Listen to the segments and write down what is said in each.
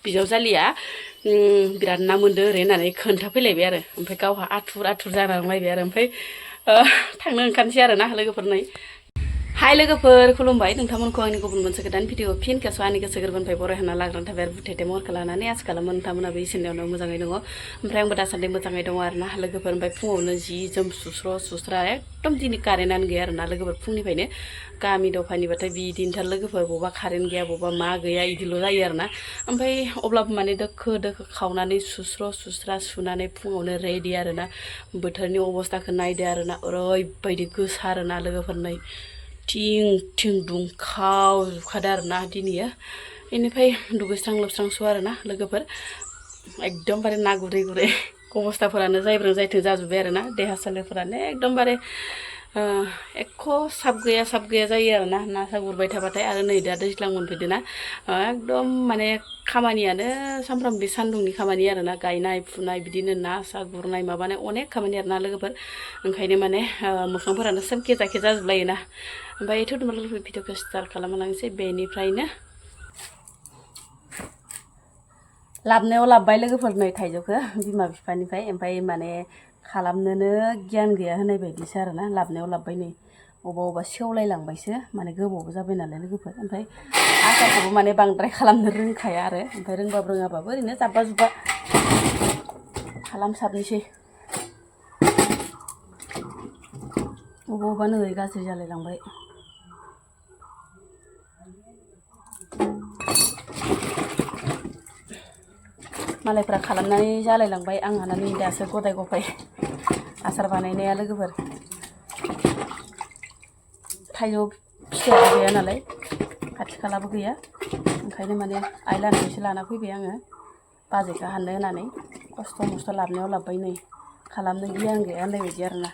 बिजावजालिया बिराद ना मोनदो ओरै होननानै खोन्थाफैलायबाय आरो ओमफ्राय गावहा आथुर जानांलायबाय आरो ओमफ्राय थांनो ओंखारनोसै आरो ना लोगोफोरनै हाय लोगोफोर खुलुमबाय नोंथांमोनखौ आंनि गुबुन मोनसे गोदान भिडिअ फिन खेबसे आंनि गोसो गोरबोनिफ्राय बरायहोना लाग्रोनाय थाबाय आरो बुथेथे महरखौ लानानै आसा खालामो नोंथांमोनाबो इसोरनियावनो मोजाङै दङ ओमफ्राय आंबो दासान्दि मोजाङै दङ आरो ना लोगोफोर ओमफ्राय फुङावनो जि जोम सुस्रा एकदम दिनै कारेन्टआनो गैया आरो ना लोगोफोर फुंनिफ्रायनो गामि दफानिबाथाय बिदिनोथार लोगोफोर बबेबा कारेन्ट गैया बबेबा मा गैया इदिल' जायो आरो ना ओमफ्राय अब्लाबो माने दोखो खावनानै सुस्रा सुनानै फुङावनो रेडि आरो ना बोथोरनि अबस्थाखौ नायदो आरो ना ओरैबायदि गोसा आरो ना लोगोफोरनै थिं दुंखावजोबखादो आरो ना दिनैयो बेनिफ्राय दुगैस्रां लोबस्रांसो आरो ना लोगोफोर एकदमबारे ना गुरै अबस्थाफोरानो जायब्रों जायथों जाजोब्बाय आरो ना देहा सोलेरफोरानो एकदमबारे एख' साब गैया जायो आरो ना सा गुरबाय थाबाथाय आरो नै दा दैज्लां मोनफैदो ना एकदम माने खामानियानो सानफ्रामबो बे सान्दुंनि खामानि आरो ना गायनाय फुनाय बिदिनो ना सा गुरनाय माबानाय अनेक खामानि आरो ना लोगोफोर ओंखायनो माने मोखांफोरानो सोमखे जाखे जाजोबलायो ना ओमफ्राय थुदुमा लोगोफोर भिडिअखौ स्टार्ट खालामलांसै बेनिफ्रायनो लाबनायाव लाबबाय लोगोफोर नै थाइजौखौ बिमा बिफानिफ्राय ओमफ्राय माने खालामनोनो गियान गैया होनाय बायदिसो आरो ना लाबनायाव लाबबाय नै अबा सेवलायलांबायसो माने गोबावबो जाबाय नालाय लोगोफोर ओमफ्राय आसारखौबो माने बांद्राय खालामनो रोंखाया आरो ओमफ्राय रोंबाबो रोङाबाबो ओरैनो जाब्बा जुब्बा खालामसाबनोसै अबा नै गाज्रि जालायलांबाय मालायफ्रा खालामनानै जालायलांबाय आंहाना नै दासो गदाय गफाय आसार बानायनाया लोगोफोर थाइजौ फिथाइबो गैया नालाय खाथि खालाबो गैया ओंखायनो माने आइ लानिफ्रायसो लाना फैबाय आङो बाजैखौ हाननो होनानै खस्थ' मस्थ' लाबनायाव लाबबाय नै खालामनो गियान गैया होननाय बायदि आरो ना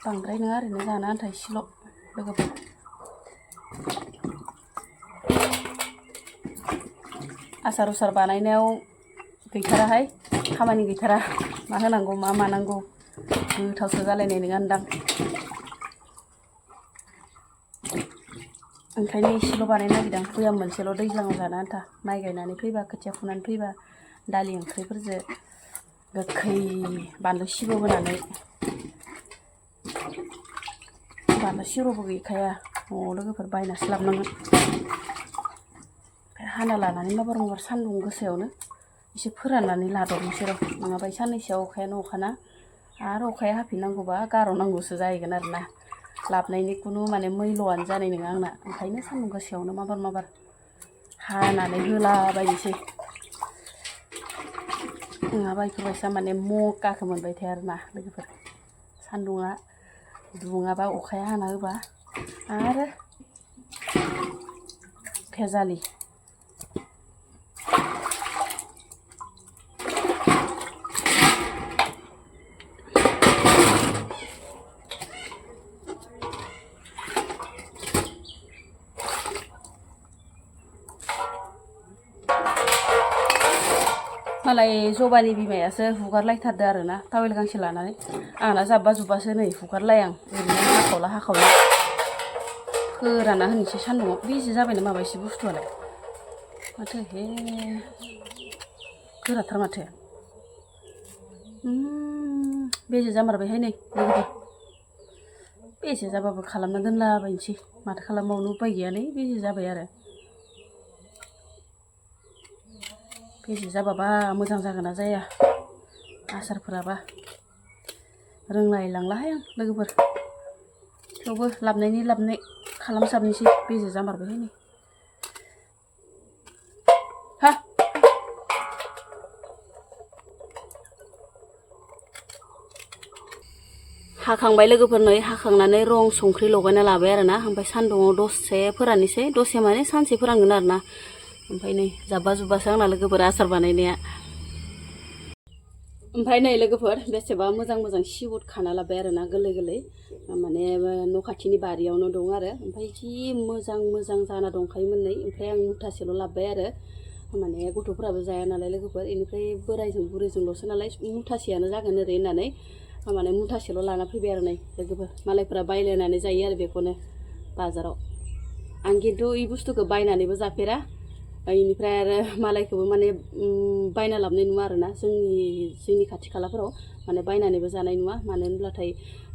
बांद्राय नङा ओरैनो जानो आन्था इसेल' लोगोफोर आसार उसार बानायनायाव गैथाराहाय खामानि गैथारा मा होनांगौ मा मानांगौ गोथावसो जालायनाय नङा होनदां ओंखायनो इसेल' बानायनो नागिरदों भयाम मोनसेल' दैज्लाङाव जानो आन्था माइ गायनानै फैबा खोथिया फुनानै फैबा दालि ओंख्रिफोरजों गोखै बानलु सिब्र' होनानै बानलु सिब्र'बो गैखाया न'आव लोगोफोर बायनासो लाबोनांगोन हाना लानानै माबार सान्दुं गोसायावनो एसे फोराननानै लादबनोसै र' नङाबा साननैसोआव अखायानो अखाना आरो अखाया हाफिननांगौबा गार'नांगौसो जाहैगोन आरो ना लाबनायनि खुनु माने मैल'आनो जानाय नङा आंना ओंखायनो सान्दुं गोसायावनो माबार हानानै होलाबायनोसै नङाबा बेफोरबायसा माने मकाखौ मोनबाय थाया आरो ना लोगोफोर सान्दुङा दुङाबा अखाया हाना होबा आरो भेजालि मालाय जबानि बिमायासो हुगारलायथारदो आरो ना टावेल गांसे लानानै आंना जाब्बा जुब्बासो नै हुगारलाय आं ओरैनो हाखावला फोरानना होनोसै सान्दुङाव बेसे जाबायनो माबा एसे बुस्थुआलाय माथो हे गोराथार माथो बेजे जामारबायहाय नै लोगोफोर बेजे जाबाबो खालामना दोनलाबायनोसै माथो खालामबावनो उपाय गैया नै बेजे जाबाय आरो बेजे जाबाबा मोजां जागोन ना जाया आसारफोराबा रोंलायलांलाहाय आं लोगोफोर थेवबो लाबनाय खालामसाबनोसै बेजे जामारबायहाय नै हा हाखांबाय लोगोफोर नै हाखांनानै रं संख्रि लगायना लाबाय आरो ना ओमफ्राय सान्दुङाव दसे फोराननोसै दसे माने सानसे फोरानगोन आरो ना ओमफ्राय नै जाब्बा जुब्बासो आंना लोगोफोर आसार बानायनाया ओमफ्राय नै लोगोफोर बेसेबा मोजां सिबुट खाना लाबाय आरो ना गोरलै माने न' खाथिनि बारियावनो दं आरो ओमफ्राय जि मोजां जाना दंखायोमोन नै ओमफ्राय आं मुथासेल' लाबबाय आरो माने गथ'फोराबो जाया नालाय लोगोफोर बेनिफ्राय बोरायजों बुरैजोंल'सो नालाय मुथासेयानो जागोन ओरै होननानै माने मुथासेल' लाना फैबाय आरो नै लोगोफोर मालायफोरा बायलायनानै जायो आरो बेखौनो बाजाराव आं खिन्थु ई बुस्थुखौ बायनानैबो जाफेरा इनिफ्राय आरो मालायखौबो माने बायना लाबोनाय नुवा आरोना जोंनि खाथि खालाफोराव माने बायनानैबो जानाय नुवा मानो होनब्लाथाय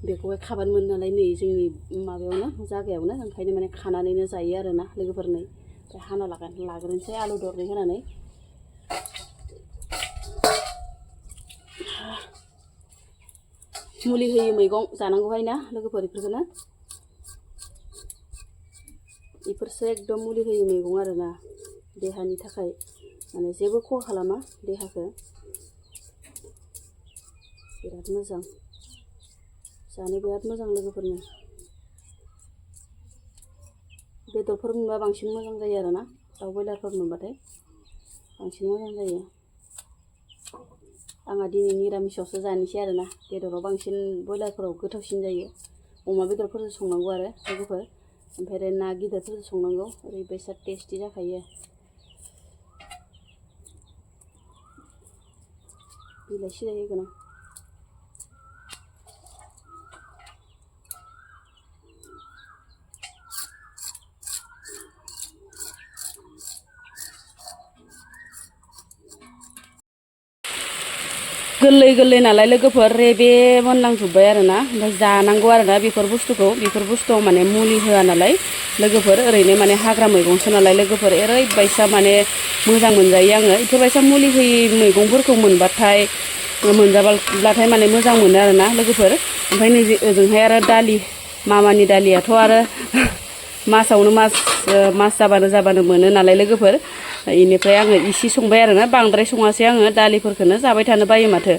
बेखौहाय खाबानो मोनो नालाय नै जोंनि माबायावनो जागायावनो ओंखायनो माने खानानैनो जायो आरोना लोगोफोरनै ओमफ्राय हाना लाग्रोनोसै आलु दरनै होनानै मुलि होयै मैगं जानांगौहाय ना लोगोफोर इफोरखौनो इफोरसो एकदम मुलि होयै मैगं आरोना देहानि थाखाय माने जेबो खहा खालामा देहाखौ बिराद मोजां जानो बिराद मोजां लोगोफोरनो बेदरफोर मोनबा बांसिन मोजां जायो आरोना दाउ बयलारफोर मोनबाथाय बांसिन मोजां जायो आंहा दिनै निरामिसावसो जानोसै आरोना बेदराव बांसिन बयलारफोराव गोथावसिन जायो अमा बेदरफोरजों संनांगौ आरो लोगोफोर ओमफ्राय ना गिदिरफोरजों संनांगौ ओरैबायसा टेस्टि जाखायो बिलाइ सिलाय होगोन आं गोरलै गोरलै नालाय लोगोफोर रेबे मोननांजोब्बाय आरोना ओमफ्राय जानांगौ आरोना बेफोर बुस्थुआव माने मुलि होआ नालाय लोगोफोर ओरैनो माने हाग्रा मैगंसो नालाय लोगोफोर ओरैबायसा माने मोजां मोनजायो आङो बेफोरबायसा मुलि होयि मैगंफोरखौ मोनबाथाय मोनजाब्लाथाय माने मोजां मोनो आरोना लोगोफोर ओमफ्राय नै ओजोंहाय आरो दालि मामानि दालियाथ' आरो मासावनो मास जाबानो मोनो नालाय लोगोफोर इनिफ्राय आङो इसे संबाय आरोना बांद्राय सङासै आङो दालिफोरखौनो जाबाय थानो बायो माथो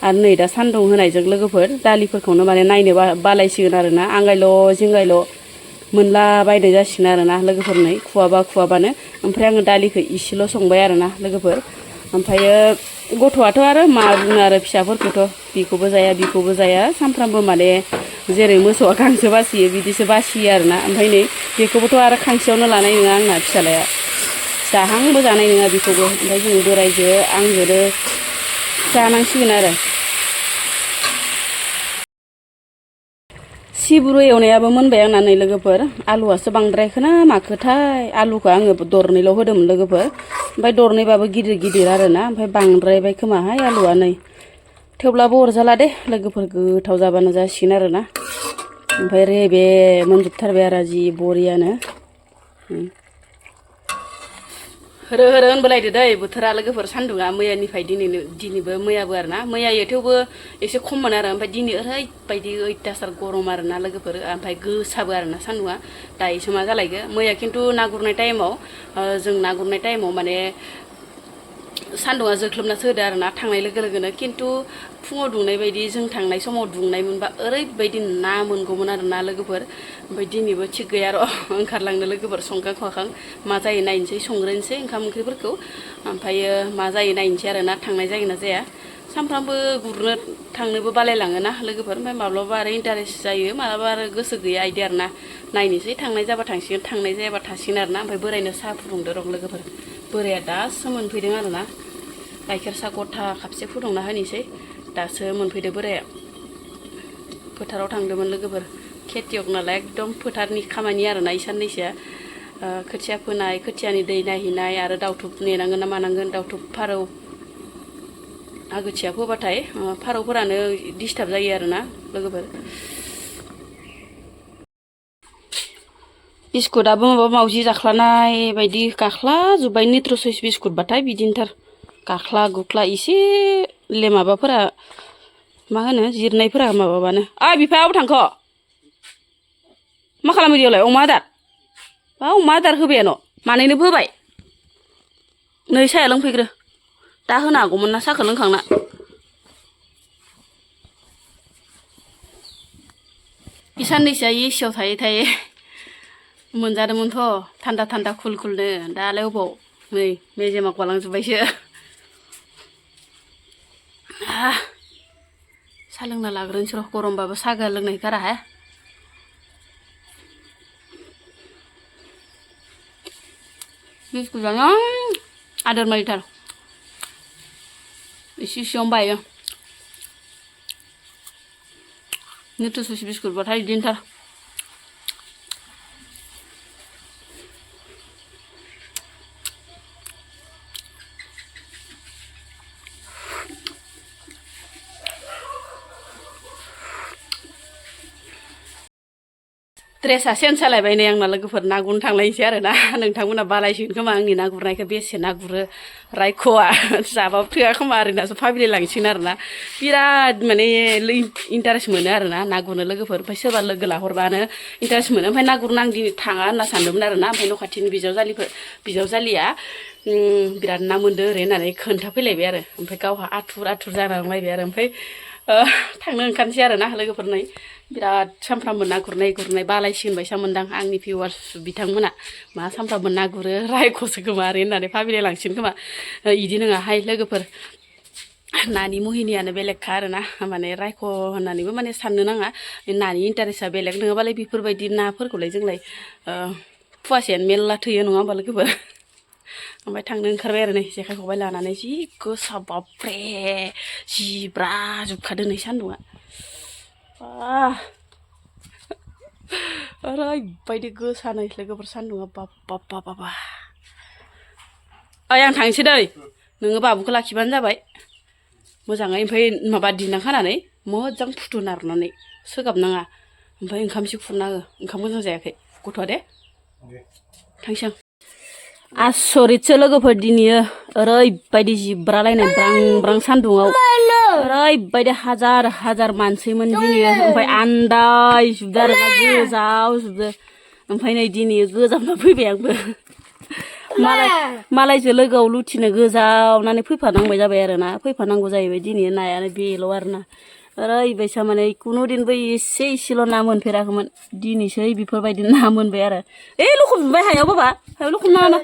आरो नै दा सान्दुं होनायजों लोगोफोर दालिफोरखौनो माने नायनो बालायसिगोन आरोना आंगायल' जिंगायल' मोनला बायनाय जासिगोन आरोना लोगोफोरनै खुवाबानो ओमफ्राय आङो दालिखौ इसेल' संबाय आरोना लोगोफोर ओमफ्रायो गथ'आथ' आरो मा बुंनो आरो फिसाफोरखौथ' बिखौबो जाया सानफ्रामबो माने जेरै मोसौआ गांसो बासियो बिदिसो बासियो आरोना ओमफ्राय नै बेखौबोथ' आरो खांसेयावनो लानाय नङा आंना फिसालाया जाहांबो जानाय नङा बेखौबो ओमफ्राय जों बोरायजो आंजोनो जानांसिगोन आरो सिब्रु एवनायाबो मोनबाय आंना नै लोगोफोर आलुआसो बांद्रायखोना माखोथाय आलुखौ आङो दरनैल' होदोंमोन लोगोफोर ओमफ्राय दरनैबाबो गिदिर आरोना ओमफ्राय बांद्रायबाय खोमाहाय आलुआ नै थेवब्लाबो अरजाला दे लोगोफोर गोथाव जाबानो जासिगोन आरोना ओमफ्राय रेबे मोनजोबथारबाय आरो जि बरियानो होरो होनबोलायदो दै बोथोरा लोगोफोर सान्दुङा मैयानिफ्राय दिनैबो मैयाबो आरोना मैयायो थेवबो एसे खममोन आरो ओमफ्राय दिनै ओरैबायदि अयथासार गरम आरोना लोगोफोर ओमफ्राय गोसाबो आरोना सान्दुङा दायोसो मा जालायगो मैया खिन्थु ना गुरनाय टाइमाव माने सान्दुङा जोख्लोबनासो होदो आरोना थांनाय लोगो लोगोनो खिन्थु फुङाव दुंनाय बायदि जों थांनाय समाव दुंनाय मोनबा ओरैबायदि ना मोनगौमोन आरोना लोगोफोर ओमफ्राय दिनैबो थिग गैया र' ओंखारलांनो लोगोफोर संखां खावखां मा जायो नायनोसै संग्रोनोसै ओंखाम ओंख्रिफोरखौ ओमफ्रायो मा जायो नायनोसै आरोना थांनाय जायो ना जाया सानफ्रामबो गुरनो थांनोबो बालायलाङोना लोगोफोर ओमफ्राय माब्लाबा आरो इन्टारेस्ट जायो माब्लाबा आरो गोसो गैया इदि आरोना नायनोसै थांनाय जाबा थांसिगोन थांनाय जायाबा थासिगोन आरोना ओमफ्राय बोरायनो साहा फुदुंदो र' लोगोफोर बोराया दासो मोनफैदों आरोना गाइखेर साहा गथा खापसे फुदुंना होनोसै दासो मोनफैदो बोराया फोथाराव थांदोंमोन लोगोफोर खेथियक नालाय एकदम फोथारनि खामानि आरोना इ साननैसोआ खोथिया फोनाय खोथियानि दै नायहैनाय आरो दाउथुब नेनांगोन ना मानांगोन दाउथुब फारौ आगोथिया फोबाथाय फारौफोरानो डिस्टार्ब जायो आरोना लोगोफोर बिस्कुटाबो माबा मावजि जाख्लानाय बायदि गाख्लाजोब्बाय निट्र' चइस बिस्कुटबाथाय बिदिनोथार गाख्ला गुख्ला एसे माबाफोरा मा होनो जिरनायफोरा माबाबानो बिफा अबाव थांखो मा खालामो बेयावलाय अमा आदार होबायानो मानैनोबो होबाय नै साया लोंफैग्रो दा होनो हागौमोन ना साहाखौ लोंखांना बे साननैसोआ एसियाव थायै मोनजादोंमोनथ' थान्दा कुलनो दालाय अबाव नै मेजेमा गलांजोब्बायसो साहा लोंना लाग्रोनोसै र' गरमबाबो साहा लोंनाय गारा बिस्कुटानो आदार मारिथार एसेयावनो बायो निट्र' चइस बिस्कुटबाथाय बिदिनोथार ड्रेसा चेन्ज जालायबाय नै आंना लोगोफोर ना गुरनो थांलायनोसै आरो ना नोंथांमोना बालायसिगोन खोमा आंनि ना गुरनायखौ बेसे ना गुरो रायख'आ जाबाबो थोआ खोमा ओरैनासो फाबिलाय लांसिगोन आरो ना बिराद माने इन्टारेस्ट मोनो आरो ना गुरनो लोगोफोर ओमफ्राय सोरबा लोगो लाहरबानो इन्टारेस्ट मोनो ओमफ्राय ना गुरनो आं दिनै थाङा होनना सानदोंमोन आरो ना ओमफ्राय न' खाथिनि बिजावजालिया बिराद ना मोनदो ओरै होननानै खोन्थाफैलायबाय आरो ओमफ्राय गावहा आथुर जानांलायबाय आरो ओमफ्राय थांनो ओंखारनोसै आरो ना लोगोफोर नै बिराद सानफ्रामबो ना गुरनाय बालायसिगोन बायसा मोनदां आंनि भिउवार्स बिथांमोना मा सानफ्रामबो ना गुरो रायख'सो खोमा ओरै होननानै फाबिलाय लांसिगोन खोमा इदि नङाहाय लोगोफोर नानि मुहिनियानो बेलेगखा आरो ना माने रायख' होननानैबो माने साननो नाङा नानि इन्टारेस्टआ बेलेग नङाबालाय बेफोरबायदि नाफोरखौलाय जोंलाय फुवासेयानो मेरला थैयो नङा होमबा लोगोफोर ओमफ्राय थांनो ओंखारबाय आरो नै जेखाइ खबाइ लानानै जि गोसा बाबरे जि ब्रा जोबखादों नै सान्दुंआ ओरैबायदि गोसा नै लोगोफोर सान्दुंआ बाबा ओइ आं थांसै दै नोङो बाबुखौ लाखिबानो जाबाय मोजाङै ओमफ्राय माबा दिन्दां खानानै मोजां फुथु नारनानै सोगाबनाङा ओमफ्राय ओंखाम एसे खुरना हो ओंखाम मोजां जायाखै गथ'आ दे थांसै आं आसरितसो लोगोफोर दिनैयो ओरैबायदि जिब्रालायनाय ब्रां सान्दुङाव ओरैबायदि हाजार मानसिमोन दिनैयो ओमफ्राय आन्दायजोबदो आरो ना गोजावजोबदो ओमफ्राय नै दिनै गोजावना फैबाय आंबो मालायसो लोगोआव लुथिनो गोजावनानै फैफानांबाय जाबाय आरो ना फैफानांगौ जाहैबाय दिनै नायानो बेल' आरो ना ओरैबायसा माने खुनु दिनबो एसेल' ना मोनफेराखैमोन दिनैसो बेफोरबायदि ना मोनबाय आरो लखबजोब्बाय हायाव बाबा हायाव लखबनो नाङा